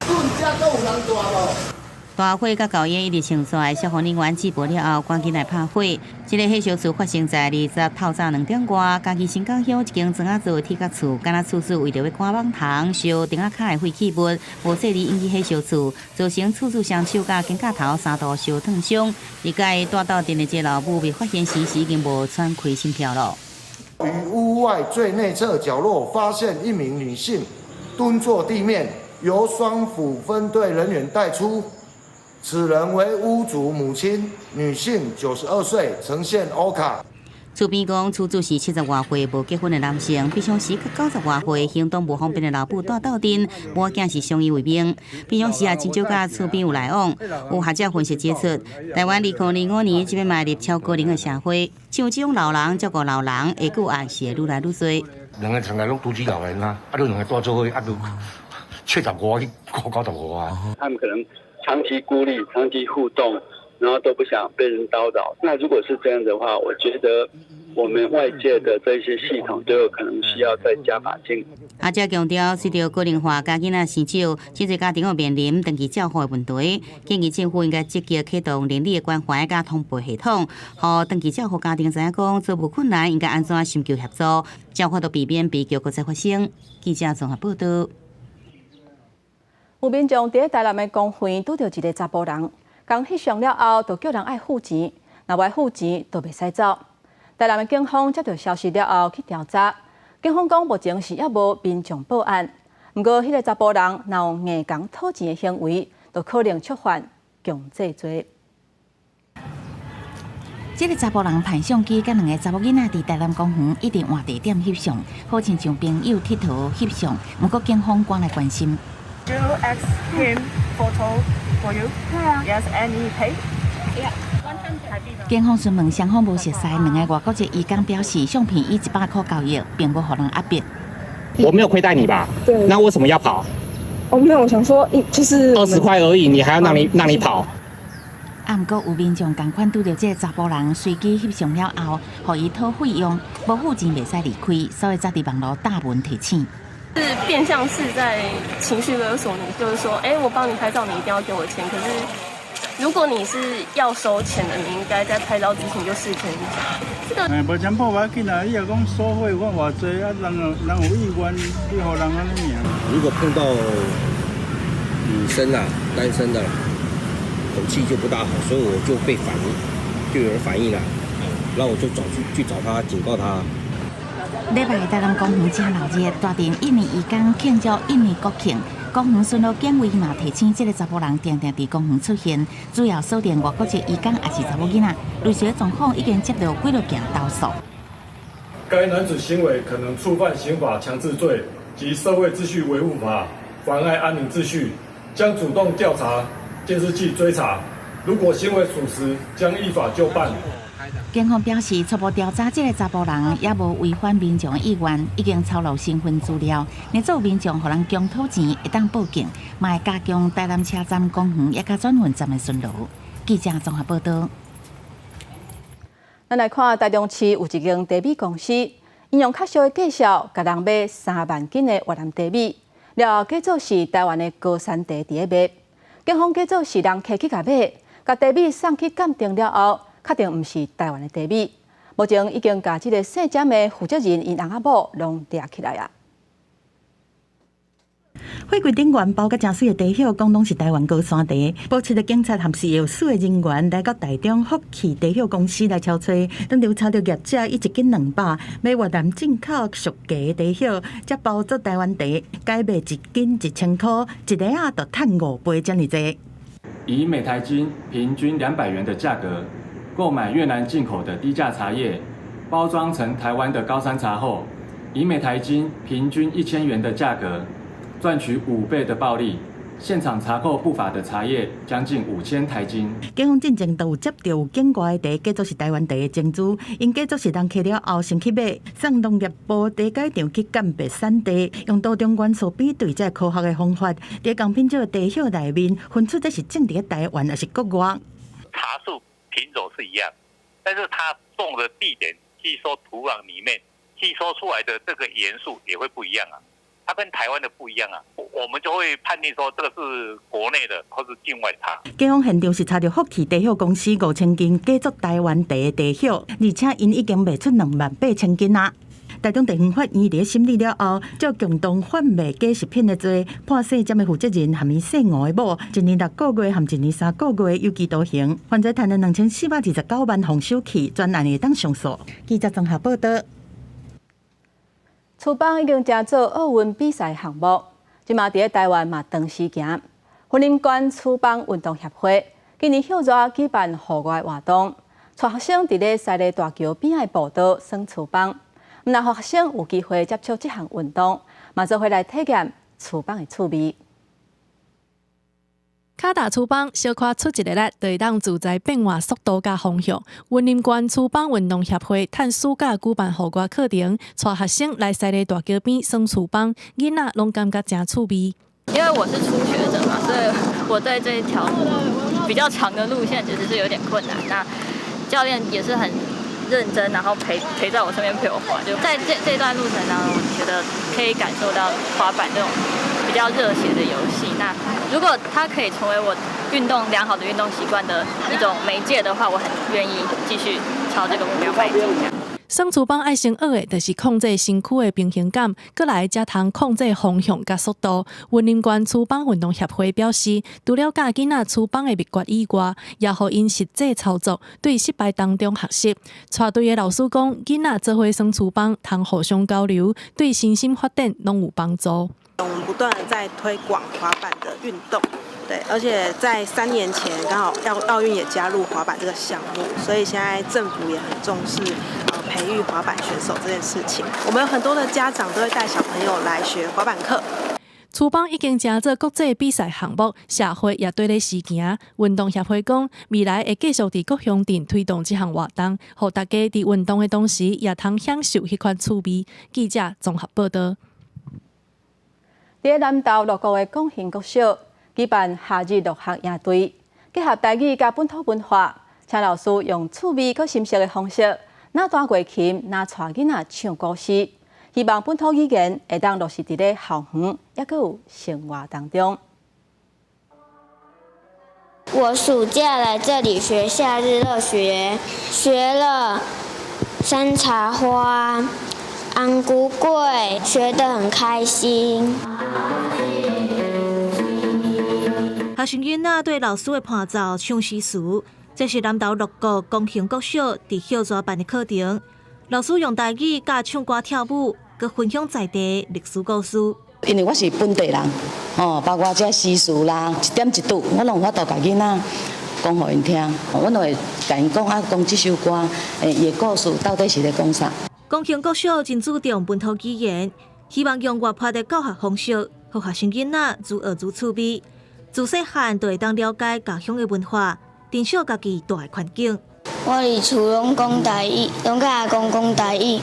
順這閣有人蹛無？大火佮厚煙一直衝出來，消防人員接報了後，趕緊來拍火。這个火燒厝發生在20透早2點外，嘉義新港鄉一間磚仔做的鐵殼厝，敢若厝主為著欲趕蠓蟲，燒釘仔跤的廢棄物，無細膩引起火燒厝，造成厝主雙手佮肩胛頭三度燒燙傷。伊佮伊蹛鬥陣的這个老母被發現時是已經無喘氣心跳了。於屋外最內側角落發現一名女性蹲坐地面，由雙輔分隊人員帶出。此人為屋主母親，女性，92歲，呈現 O 卡。厝邊講，厝主是70外歲無結婚的男性，平常時佮90外歲行動無方便的老母蹛鬥陣，母仔是相依為命。平常時也真少佮厝邊有來往。有學者分析指出，台灣2025年這擺邁入超高齡的社會，像這種老人照顧老人，下久也是會愈來愈濟。兩个從來攏獨居老人啊，啊，你兩个蹛做伙，啊，都75去過95啊。他們可能長期孤立、長期互動，然後都不想被人叨擾。那如果是這樣的話，我覺得我們外界的這些系統都有可能需要再加把勁。阿姐強調，隨著高齡化佮囡仔生少，真濟家庭會面臨長期照護的問題，建議政府應該積極啟動鄰里的關懷佮通報系統，予長期照護家庭知影講做無困難，應該按怎尋求協助，才有法度避免悲劇閣再發生。記者綜合報導。有民眾佇台南的公園拄著一个查埔人，共翕相了後，就叫人愛付錢，若無愛付錢，就袂使走。台南的警方接到消息了後去調查，警方講目前是猶無民眾報案，毋過彼个查埔人若有硬共討錢的行為，就可能觸犯強制罪。這个查埔人捧相機，佮兩个查某囡仔佇台南公園一直換地點翕相，好親像朋友𨑨迌翕相。毋過警方趕來關心。 Do you ask him photo for you? Yes, and he pay? Yeah. 警方詢問雙方無熟似，兩个外國籍移工表示，相片以100塊交易，並無予人壓迫。我沒有虧待你吧？對。那為什麼要跑？哦，沒有，我想說，就是20塊而已，你還要讓你跑？啊，毋過有民眾仝款拄著這个查埔人，隨機翕相了後，予伊討費用，無付錢袂使離開，所以才佇網路貼文提醒。是變相是在情緒勒索你，就是說，欸，我幫你拍照，你一定要給我錢。可是如果你是要收錢的，你應該在拍照之前就事先講。這個欸，無錢報無要緊啊，你若講收費我偌濟啊，人有人有意願，你予人按呢爾。如果碰到女生啊，單身的，口氣就不大好，所以我就被反映，就有人反映了，那我就找去找他，警告他。禮拜台南公園正鬧熱，大陣印尼移工慶祝印尼國慶，公園巡邏警衛嘛提醒這个查埔人定定佇公園出現，主要鎖定外國籍移工抑是查某囡仔，類似狀況已經接到幾落件投訴。該男子行為可能觸犯刑法強制罪及社會秩序維護法，妨礙安寧秩序，將主動調查監視器追查，如果行為屬實，將依法究辦。警方表示，初步調查，這个查埔人也無違反民眾意願，已經抄錄身份資料。若做民眾予人強討錢，會當報警，嘛會加強台南車站、公園抑佮轉運站的巡邏。記者綜合報導。咱來看台中市有一間茶米公司，𪜶用較俗的價數，共人買3萬斤的越南茶米，了後假做是台灣的高山茶佇咧賣。警方假做是人客去共買，共茶米送去鑑定了後，確定毋是台灣的茶米。目前已經共這个姓詹的負責人𪜶翁仔某攏掠起來啊。貨櫃頂懸包甲誠媠的茶葉，講攏是台灣高山茶。埔市的警察和食藥署的人員來到台中福氣茶葉公司來抄揣，當場查著業者以1斤200買越南進口俗價茶葉，才包做台灣茶，改賣1斤1000塊，一袋仔就趁5倍遮爾濟。以每台斤平均200元的價格購買越南進口的低價茶葉，包裝成台灣的高山茶後，以每台斤平均1000元的價格賺取5倍的暴利。現場查扣不法的茶葉將近5000台斤。警方進前都有接著有境外的茶，假做是台灣茶的情資，𪜶假做是人客了後先去買，送農業部茶改場去鑑別產地，用多種元素比對這科學的方法，佇仝品種的茶葉內面分出這是種佇台灣抑是國外。茶樹品種是一樣，但是它種的地點吸收土壤裡面吸收出來的這個元素也會不一樣啊。它跟台灣的不一樣啊，我們就會判定說這個是國內的或是境外茶。警方現場是查著福氣茶葉公司5000斤假作台灣茶的茶葉，而且𪜶已經賣出28,000斤啊。台中地方法院佇審理了後，照共同販賣假食品的罪，判姓詹的負責人和伊姓吳的某1年6個月和1年3個月有期徒刑，犯罪趁了2429萬封收去，全案會當上訴。記者綜合報導。蹴枋已經成做奧運比賽項目，這馬佇咧台灣嘛長時行。雲林縣蹴枋運動協會今年歇熱舉辦戶外活動，帶學生佇咧西麗大橋邊仔的步道耍蹴枋，毋但予學生有機會接觸這項運動，嘛做伙來體驗蹴枋的趣味。跤踏蹴枋小可出一个力，就會當自在變換速度佮方向。雲林縣蹴枋運動協會趁暑假舉辦戶外課程，帶學生來西麗大橋邊耍蹴枋，囡仔攏感覺誠趣味。因為我是初學者嘛，所以我對這一條比較長的路線其實是有點困難。那教練也是很認真，然後陪在我身邊陪我滑。就在這段路程當中，我覺得可以感受到滑板這種比較熱血的遊戲。那如果它可以成為我運動良好的運動習慣的一種媒介的話，我很願意繼續朝這個目標邁進。耍蹴枋愛先學的，就是控制身軀的平衡感，閣來才通控制方向佮速度。雲林縣蹴枋運動協會表示，除了教囡仔蹴枋的秘訣以外，也予𪜶實際操作，對失敗當中學習。帶隊的老師講，囡仔做伙耍蹴枋，通互相交流，對身心發展攏有幫助。我們不斷的在推廣滑板的運動，對，而且在3年前剛好奧運也加入滑板這個項目，所以現在政府也很重視培育滑板選手這件事情。我們有很多的家長都會帶小朋友來學滑板課。蹴枋已經成做國際比賽項目，社會也綴咧時行。運動協會講，未來會繼續佇各鄉鎮推動這項活動，予大家佇運動的同時，也通享受彼款趣味。記者綜合報導。佇南投鹿谷的廣興國小舉辦夏日樂學營隊，結合台語佮本土文化，請老師用趣味閣深色的方式，若彈月琴，若帶囡仔唱古詩，希望本土語言會當落實佇咧校園，抑閣有生活當中。我暑假來這裡學夏日樂學，學了山茶花、紅龜粿，學得很開心。學生囡仔對老師的伴奏唱詩詞，這是南投鹿谷廣興國小佇歇熱辦的課程。老師用台語佮唱歌跳舞，閣分享在地歷史故事。因為我是本地人，哦，包括這詩詞啦，一點一滴，我攏有法度共囡仔講予𪜶聽。阮會共𪜶講啊，講這首歌，伊的故事到底是咧講啥？廣興國小真注重本土語言，希望用活潑的教學方式，予學生囡仔愈學愈趣味。自細漢就會當了解家鄉的文化，珍惜家己蹛的環境。我佇厝攏講台語，攏佮阿公講台語，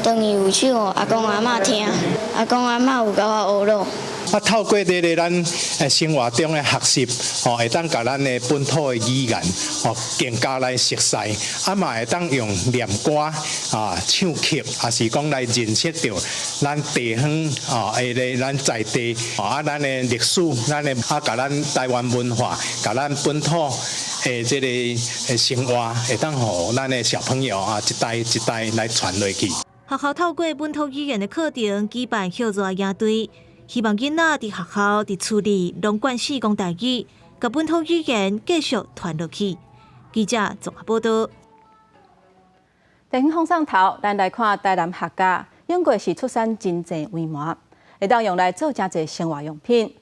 轉去有唱予阿公阿嬤聽，阿公阿嬤有共我學囉。啊，透過這个咱生活中的學習，吼，會當共咱的本土的語言，吼，更加來熟悉，啊嘛會當用念歌啊、唱曲，抑是講來認識著咱地方啊，彼个咱在地啊，咱的歷史，咱的啊，共咱台灣文化，共咱本土的這个生活，會當予咱的小朋友啊，一代一代來傳落去。學校透過本土語言的課程舉辦歇熱營隊。希望囡仔佇學校、佇厝裡攏慣勢講台語，共本土語言繼續傳落去。記者綜合報導。地方放送頭，咱來看台南客家，永過是出產真濟葳麻，會當用來做誠濟生活用品。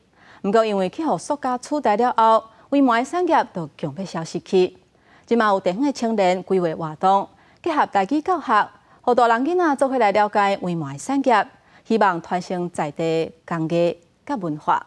毋過因為去予塑膠取代了後，葳麻的產業就強欲消失去。這馬有地方的青年規劃活動，結合台語教學，予大人囡仔做伙來了解葳麻的產業。希望傳承在地工藝佮文化。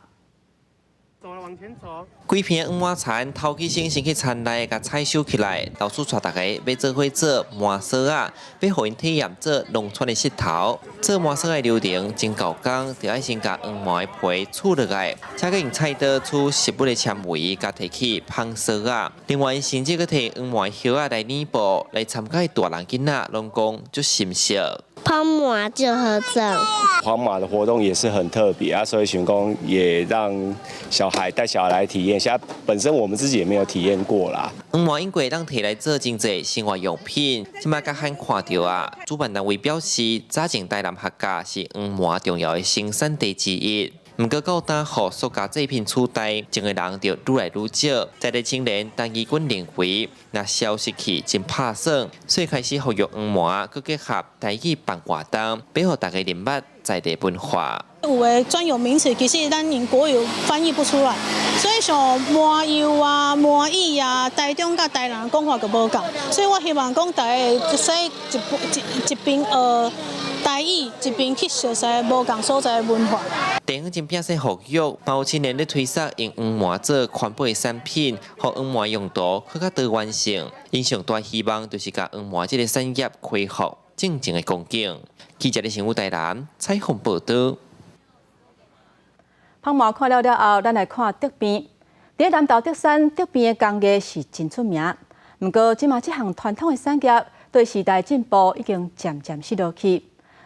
規片葳麻田頭起先先去田內共採收起來，老師帶大家欲做伙做麻索仔，欲予𪜶體驗做農村的穡頭。做麻索仔的流程真厚工，著愛先共葳麻的皮取落來，才閣用菜刀取植物的纖維，共提去縫索仔。另外，甚至閣提葳麻的葉仔來染布，來參加的大人囡仔攏講足心適。跑馬就合照。跑馬的活動也是很特別啊，所以想講也讓小孩帶小孩來體驗一下，本身我們自己也沒有體驗過啦。黃麻因過當提來做真濟生活用品，這擺較罕看著啊。主辦單位表示，早前台南客家是黃麻重要的生產地之一。毋過到今予塑膠製品取代，種的人就愈來愈少。在地青年陳義軍認為，若消失去真拍算，所以開始復育黃麻，閣結合台語辦活動，欲予大家認捌在地文化。有的專有名詞其實咱用國語翻譯不出來，所以像麻油啊、麻椅啊，台中佮台南講法就無仝，所以我希望講大家會使一一一邊學台語，一邊去熟悉無仝所在的文化。地方真摒說復育，嘛有青年咧推捒用黃麻做環保的產品，予黃麻用途閣較多元性。𪜶上大希望就是共黃麻這个產業恢復正常的光景。記者的新聞台南採訪報導。跑馬看了了後，咱來看竹編。佇南投竹山，竹編的工藝是真出名。毋過，這馬這項傳統的產業對時代進步已經漸漸失落去。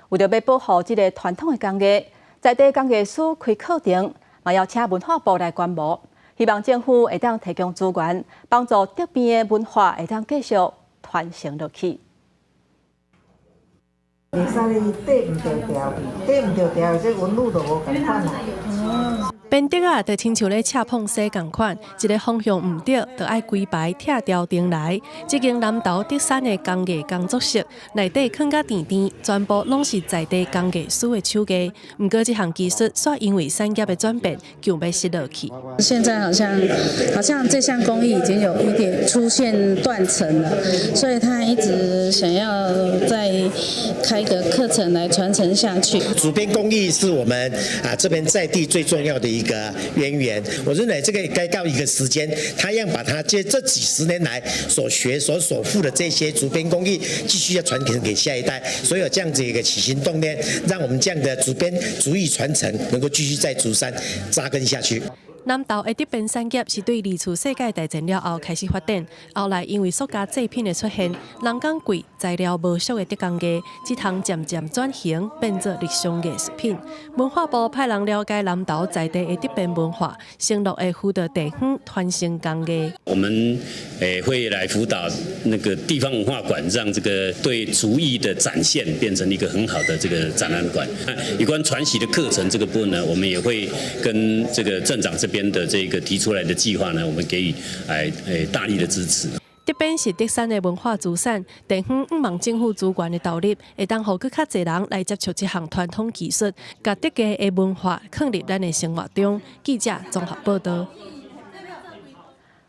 為著欲保護這个傳統的工藝，在地工藝師開課程，嘛邀請文化部來觀摩，希望政府會當提供資源，幫助竹編的文化會當繼續傳承落去。會使你綴毋著條，綴毋著條，這紋路就無仝款啦。編竹仔，就親像咧車膨紗仝款，一个方向毋對，就愛規排拆調重來。這間南投竹山的工藝工作室內底囥甲甜甜，全部攏是在地工藝師的手藝。毋過這項技術煞因為產業的轉變，強欲失落去。現在好像這項工藝已經有一點出現斷層了，所以他一直想要再開個課程來傳承下去。竹編工藝是我們啊這邊在地最重要的一個淵源，我認為這個該到一個時間，他要把他這幾十年來所學所所負的這些竹編工藝，繼續要傳承給下一代。所以有這樣子一個起心動念，讓我們這樣的竹編竹藝傳承能夠繼續在竹山紮根下去。南投的竹編產業是對二次世界大戰了後開始發展，後來因為塑膠製品的出現，人工貴、材料無俗的竹工藝，這項漸漸轉型變做日常藝術品。文化部派人了解南投在地的竹編文化，承諾會輔導地方傳承工藝。我們會來輔導那個地方文化館，讓這個對竹藝的展現變成一個很好的這個展覽館。有關傳習的課程這個部分呢，我們也會跟這個鎮長這邊的這個提出來的計劃呢，我們給予大力的支持。竹編是竹山的文化資產，地方向望政府資源的投入，會當予閣較濟人來接觸這項傳統技術，共竹藝的文化囥入咱的生活中。記者綜合報導。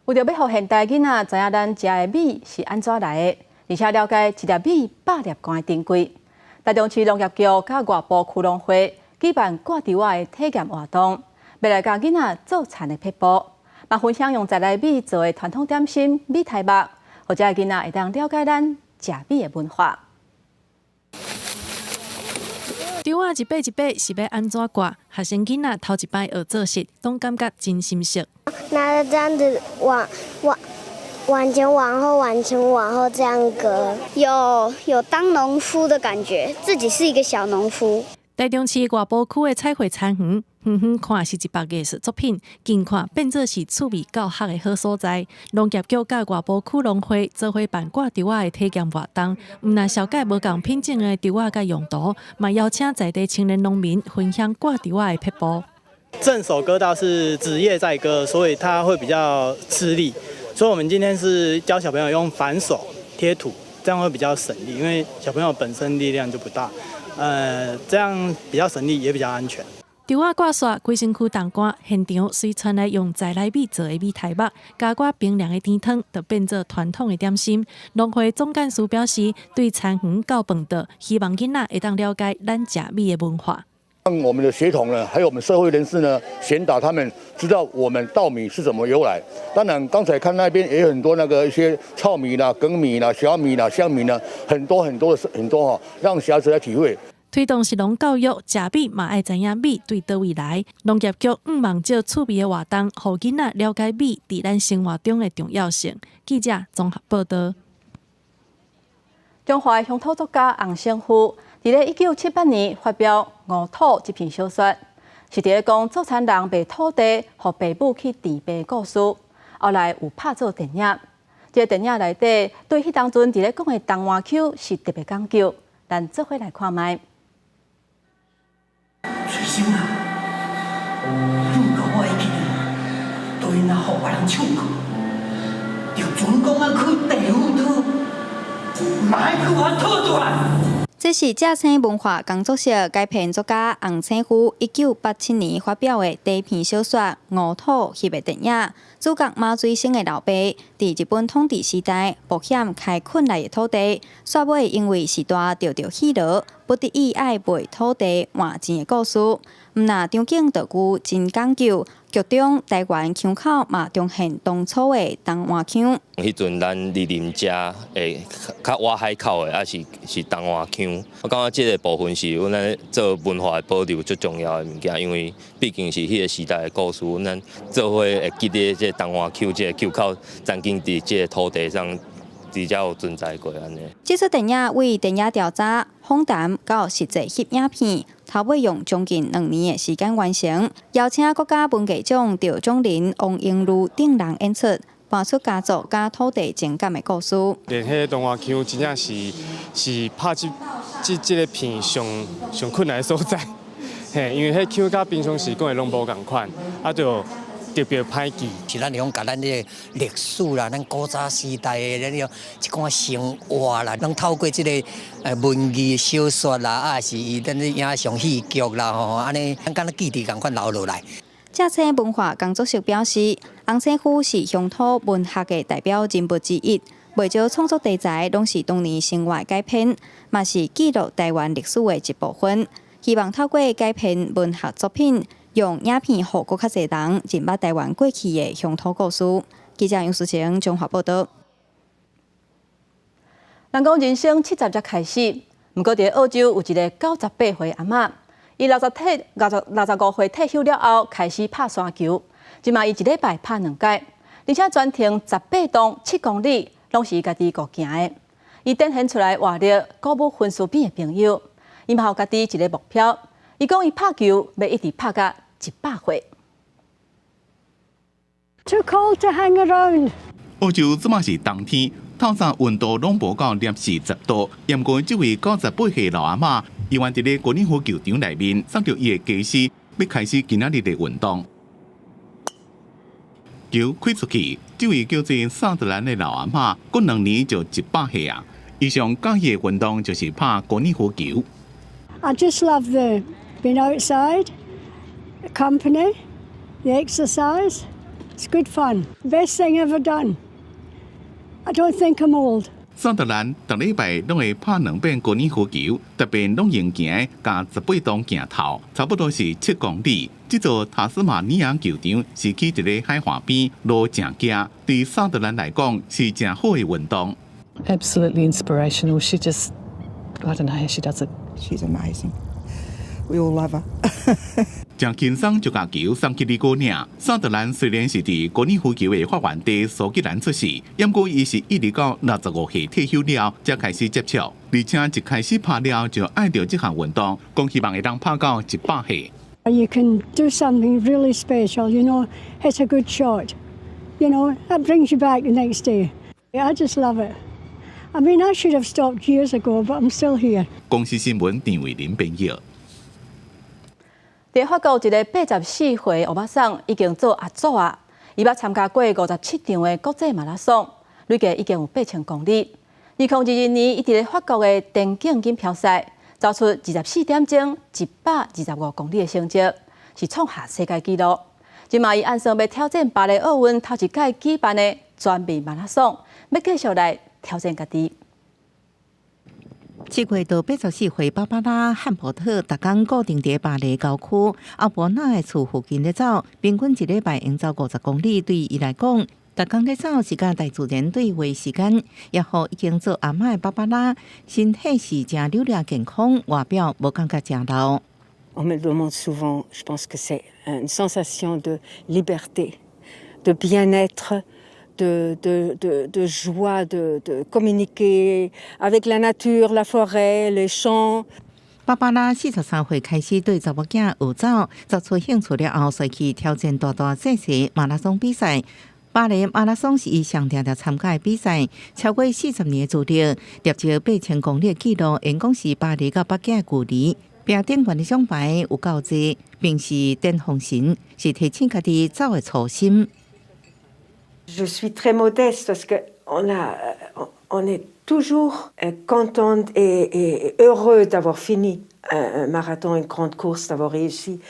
為著欲予現代囡仔知影咱食的米是按怎來的，而且了解一粒米百粒汗的珍貴。台中市農業局佮外埔區農會舉辦掛稻仔的體驗活動。欲來教囡仔做田的撇步，嘛分享用在來米做的傳統點心米苔目，予遮的囡仔會當了解咱食米的文化。稻仔一把一把是欲按怎割？學生囡仔頭一擺學做時，攏感覺真心適。拿著這樣子往前往後往前往後這樣割，有當農夫的感覺，自己是一個小農夫。台中市外埔區的彩繪田園，遠遠看是一幅藝術作品，近看變做是趣味教學的好所在。農業局佮外埔區農會做伙辦割稻仔的體驗活動，毋但紹介無仝品種的稻仔佮用途，嘛邀請在地青年農民分享割稻仔的撇步。正手割稻是紙葉在割，所以它會比較吃力。所以我們今天是教小朋友用反手貼土，這樣會比較省力，因為小朋友本身力量就不大。這樣比較省力，也比較安全。稻仔割煞，規身軀凍乾，現場隨傳來用在來米做的米苔目，加寡冰涼的甜湯，就變做傳統的點心。農會總幹事表示，對田園到飯桌，希望囡仔會當了解咱食米的文化。讓我們的學童呢，還有我們社會人士呢，宣導他們知道我們稻米是怎麼由來。當然，剛才看那邊也有很多那個一些糙米啦、粳米啦、小米啦、香米啦，很多很多的很多哈，讓小孩子來體會。推動食農教育，食米嘛愛知影米對佗位來。農業局向望藉趣味的活動，予囡仔了解米佇咱生活中的重要性。記者綜合報導。中華鄉土作家洪勝富，佇咧1978年發表《吾土》這篇小說，是佇咧講做田人賣土地，予爸母去填白故事。後來有拍做電影，這個電影內底對彼當陣佇咧講的東岸腔是特別講究。咱做伙來看覓。水生啊，你毋夠我會記得，對那予別人搶去，就準講啊去地府討，嘛愛去予討倒來。這是正生文化工作室改編作家洪青夫1987年發表的短篇小說《吾土》翕的電影。主角馬水生的老爸，佇日本統治時代冒險開墾來的土地，煞尾因為序大著著戲癆，不得已愛賣土地換錢的故事。毋但場景道具真講究，劇中台灣腔口嘛重現當初的東岸腔。彼陣咱蒞臨遮會較倚海口的，抑是東岸腔。我感覺這个部分是阮咧做文化的保留最重要的物件，因為畢竟是彼个時代的故事，咱做伙會記得這個東岸腔這个腔口曾經佇這个土地上佇遮有存在過按呢。這齣電影為田野調查、訪談到實際翕影片，頭尾用將近2年的時間完成。邀請國家文藝獎得獎人王英如等人演出，播出家族佮土地情感的故事。練彼個東岸腔真正是拍這個片上上困難的所在，嘿，因為彼腔佮平常時講的攏無仝款，啊，就特別歹記。是咱會講共咱這个歷史啦，咱古早時代的咱個一寡生活啦，攏透過這个文字小說啦，啊是咱這影像戲劇啦，吼，按呢，咱敢若記佇仝款留落來。正生文化工作室表示，洪青夫是鄉土文學的代表人物之一，袂少創作題材攏是當年生活改編，嘛是記錄台灣歷史的一部分。希望透過改編文學作品，用影片予閣較濟人認捌台灣過去的鄉土故事。記者楊淑晴綜合報導。人講人生70才開始，毋過佇澳洲有一个98歲阿嬤，伊65歲退休了後，開始拍沙球，這馬伊一禮拜拍兩擺，而且全程18洞7公里，攏是伊家己顧行的。伊展現出來活力，鼓舞分數邊的朋友。伊嘛予家己一个目標，伊講伊拍球欲一直拍到100歲。 Too cold to hang around。澳洲這馬是冬天，透早溫度攏無到攝氏10度。毋過這位98歲老阿嬤，伊猶佇咧高爾夫球場內面，送著伊的家私，欲開始今仔日的運動。球開出去，這位叫做薩德蘭的老阿嬤，過2年就100歲啊！伊上佮意的運動就是拍高爾夫球。 I just love the being outside, the company, the exercise. It's good fun. Best thing ever done. I don't think I'm old. 桑德蘭逐禮拜攏會拍兩遍高爾夫球，特別攏用行共18洞行透，差不多是7公里。這座塔斯馬尼亞球場是起佇咧海岸邊，路誠行，對桑德蘭來講是誠好的運動。 Absolutely inspirational. She just, I don't know how she does it. She's amazing. We all love her. 誠輕鬆就共球送去李姑娘。桑德蘭雖然是佇高爾夫球的發源地蘇格蘭出世，毋過伊是一直到65歲退休了，才開始接觸，而且一開始拍了就愛著這項運動，講希望會當拍到100歲。 You can do something really special, hit a good shot. That brings you back the next day. I just love it. I mean, I should have stopped years ago, but I'm still here. 公視新聞陳慧琳編譯。佇法國一个84歲歐巴桑已經做阿祖啊，伊捌參加過57場的國際馬拉松，累計已經有8000公里。2022年，伊佇咧法國的田徑錦標賽，走出24點鐘125公里的成績，是創下世界紀錄。這馬伊按算欲挑戰巴黎奧運頭一屆舉辦的全面馬拉松，欲繼續來挑戰家己。7月到84歲芭芭拉漢伯特，逐工固定佇巴黎郊區奧伯納的厝附近咧走，平均一禮拜會走50公里。對伊來講，逐工咧走是佮大自然對話時間，也予已經做阿嬤的芭芭拉身體是誠扭掠健康，外表無感覺誠老。 On me le demande souvent, je pense que c'est une sensation de liberté, de bien-être, de joie, de communiquer avec la nature, la forêt, les champs. 芭芭拉43歲開始對查某囝學走，走出興趣了後，隨去挑戰大大細細馬拉松比賽。巴黎馬拉松是伊上定定參加的比賽，超過40年的資歷，疊招8000公里的紀錄，因講是巴黎佮北京的距離。屏頂懸的獎牌有夠濟，並是電風神，是提醒家己走的初心。 Je suis très modeste parce que on est toujours contente et heureux d'avoir fini un marathon, une grande course, d'avoir réussi.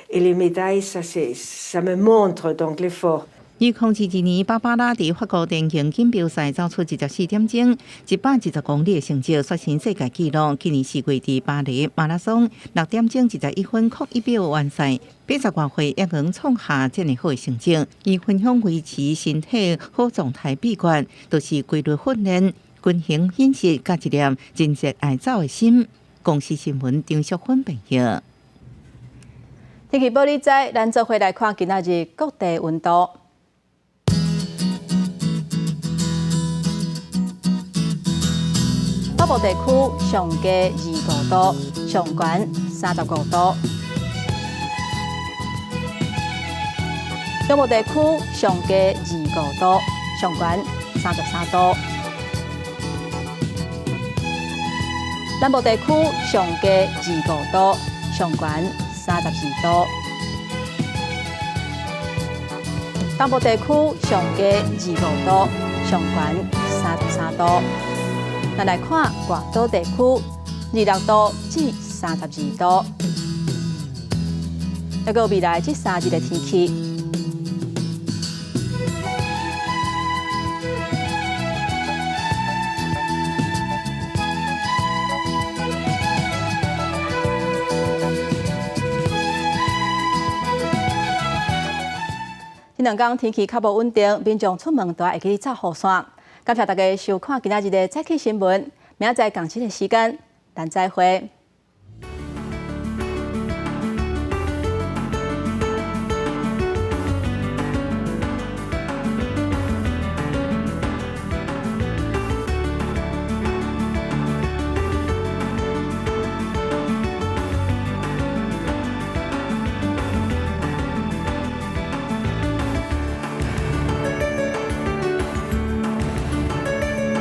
Et les médailles, ça, ça me montre donc l'effort. 2022年，芭芭拉佇法國田徑錦標賽走出24點鐘120公里的成績，刷新世界紀錄。今年4月佇巴黎馬拉松6點鐘21分01秒完賽，80外歲猶閣創下這麼好的成績。伊分享維持身體好狀態秘訣，就是規律訓練、均衡飲食，佮一粒真熱愛走的心。公視新聞張淑芬編譯。天氣報你知，咱做伙來看今仔日各地溫度。北部地區上低25度，上懸35度；中部地區上低25度，上懸33度；南部地區上低25度，上懸34度；東部地區上低25度，上懸33度。咱來看外島地區，26度至32度。抑閣未來這3日的天氣。這兩工天氣較無穩定，民眾出門都愛會記罩雨傘。感謝大家收看今仔日的早起新聞，明仔載仝這个時間，咱再會。